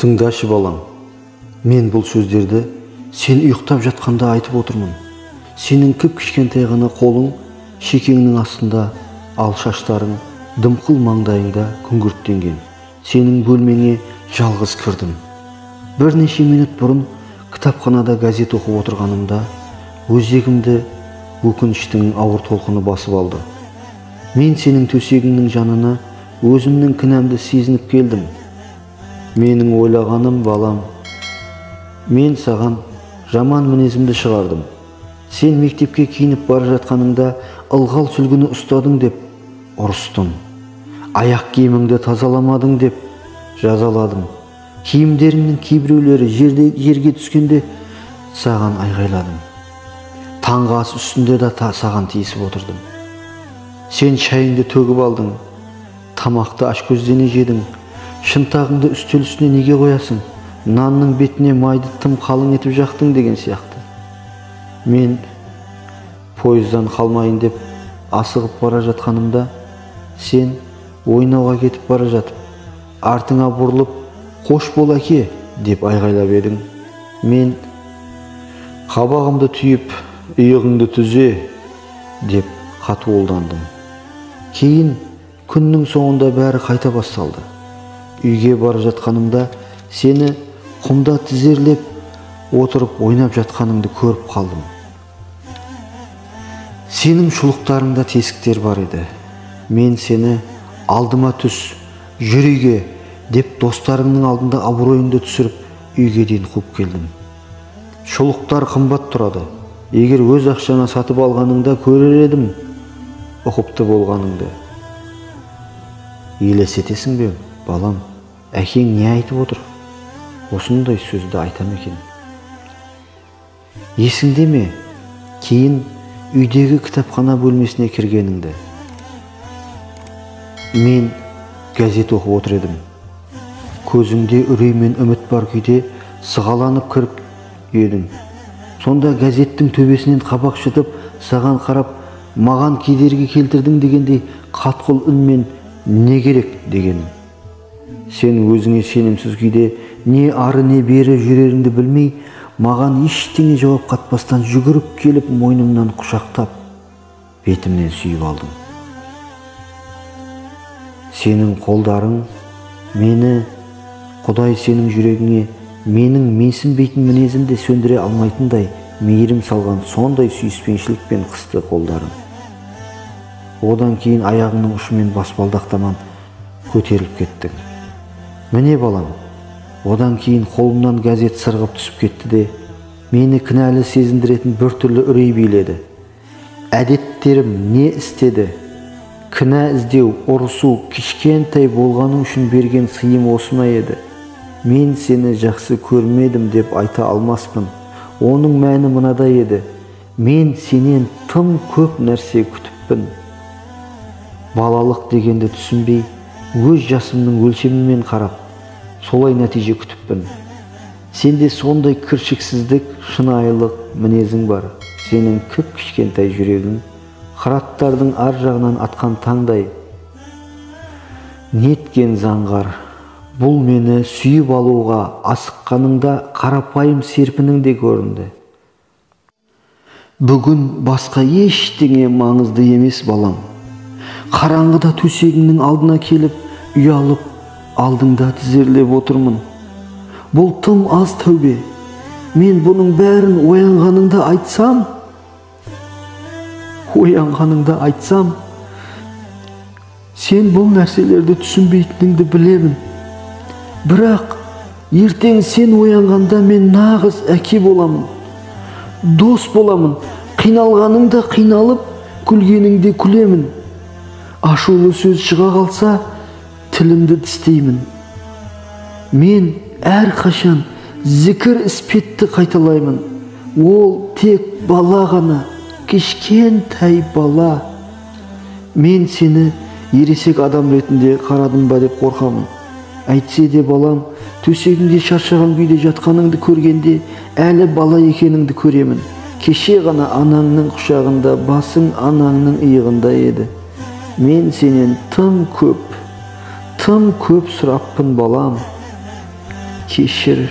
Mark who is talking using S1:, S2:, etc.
S1: Тыңдашы, балам, мен бұл сөздерді сен ұйықтап жатқанда айтып отырмын. Сенің кіп-кішкентай ғана қолың шекеңнің астында, ал шаштарың дымқыл маңдайыңда күңгірттенген. Сенің бөлмеңе жалғыз кірдім. Бірнеше минут бұрын кітапханада газет оқып отырғанымда өзегімді өкініштің ауыр толқыны басып алды. Мен сенің төсегіңнің жанына өзімнің кінәмді сезініп келдім. Менің ойлағаным, балам, мен саған жаман мінезімді шығардым. Сен мектепке киініп бара жатқаныңда ылғал сүлгіні ұстадың деп ұрыстым. Аяқ киіміңді тазаламадың деп жазаладым. Киімдеріңнің кейбіреулері жерге түскенде саған айғайладым. Таңғы ас үстінде де саған тиісіп отырдым. Сен шайыңды төгіп алдың, тамақты ашкөздене жедің, шынтағыңды үстел үстіне неге қоясың, нанның бетіне майды тым қалың етіп жақтың деген сияқты. Мен пойыздан қалмайын деп асығып бара жатқанымда, сен ойнауға кетіп бара жатып, артыңа бұрылып, «Қош бол, әке!» деп айғайлап едің. Мен қабағымды түйіп, иығыңды түзе деп қатуылдандым. Кейін күннің соңында бәрі қайта басталды. Үйге бара жатқанымда сені құмда тізерлеп отырып ойнап жатқаныңды көріп қалдым. Сенің шұлықтарыңда тесіктер бар еді. Мен сені алдыма түс, жүр үйге деп достарыңның алдында абыройыңды түсіріп, үйге дейін қуып келдім. Шұлықтар қымбат тұрады. Егер өз ақшаңа сатып алғаныңда көрер едім ұқыпты болғаныңды. Елестетесің бе, балам, әкең не айтып отыр? Осындай сөзді айтам екен. Есіңде ме, кейін үйдегі кітапхана бөлмесіне кіргеніңді? Мен газет оқып отыр едім. Көзіңде үрей мен үміт бар күйде сығаланып кіріп едің. Сонда газеттің төбесінен қабақ шытып, саған қарап, маған кедергі келтірдің дегендей қатқыл үнмен не керек дегенім. Сен өзіңе сенімсіз күйде не ары не бері жүреріңді білмей, маған ештеңе жауап қатпастан жүгіріп келіп мойнымнан құшақтап, бетімнен сүйіп алдың. Сенің қолдарың мені, Құдай сенің жүрегіңе менің менсінбейтін мінезімді сөндіре алмайтындай мейірім салған сондай сүйіспеншілікпен қысты қолдарың. Одан кейін аяғыңның ұшымен баспалдақ таман көтеріліп кеттің. Міне, балам, одан кейін қолымнан газет сырғып түсіп кетті де, мені кінәлі сезіндіретін біртүрлі үрей биледі. Әдеттерім не істеді? Кінә іздеу, ұрысу, кішкентай болғаның үшін берген сыйым осы ма еді? Мен сені жақсы көрмедім деп айта алмаспын. Оның мәні мынадай еді. Мен сенен тым көп нәрсе күтіппін. Балалық дегенді түсінбей, өз жасымның өлшемімен қарап, солай нәтиже күтіппін. Сенде сондай кіршіксіздік, шынайылық мінезің бар. Сенің кіп-кішкентай жүрегің қыраттардың ар жағынан атқан таңдай неткен заңғар. Бұл мені сүйіп алуға асыққаныңда қарапайым серпінің де көрінді. Бүгін басқа ештеңе маңызды емес, балам. Қараңғыда төсегіңнің алдына келіп, ұялып, алдыңда тізерлеп отырмын. Бұл тым аз тәубе. Мен бұның бәрін оянғаныңда айтсам, сен бұл нәрселерді түсінбейтініңді білемін. Бірақ ертең сен оянғанда мен нағыз әке боламын, дос боламын, қиналғаныңда қиналып, күлгеніңде күлемін. Ашулы сөз шыға қалса, тілімді тістеймін. Мен әрқашан зікір іспетті қайталаймын. Ол тек бала ғана, кішкентай бала. Мен сені ересек адам ретінде қарадым ба деп қорқамын. Әйтсе де, балам, төсегіңде шаршаған күйде жатқаныңды көргенде әлі бала екеніңді көремін. Кеше ғана анаңның құшағында, басың анаңның иығында еді. Мен сенен тым көп, тым көп сұраппын, балам. Кешір.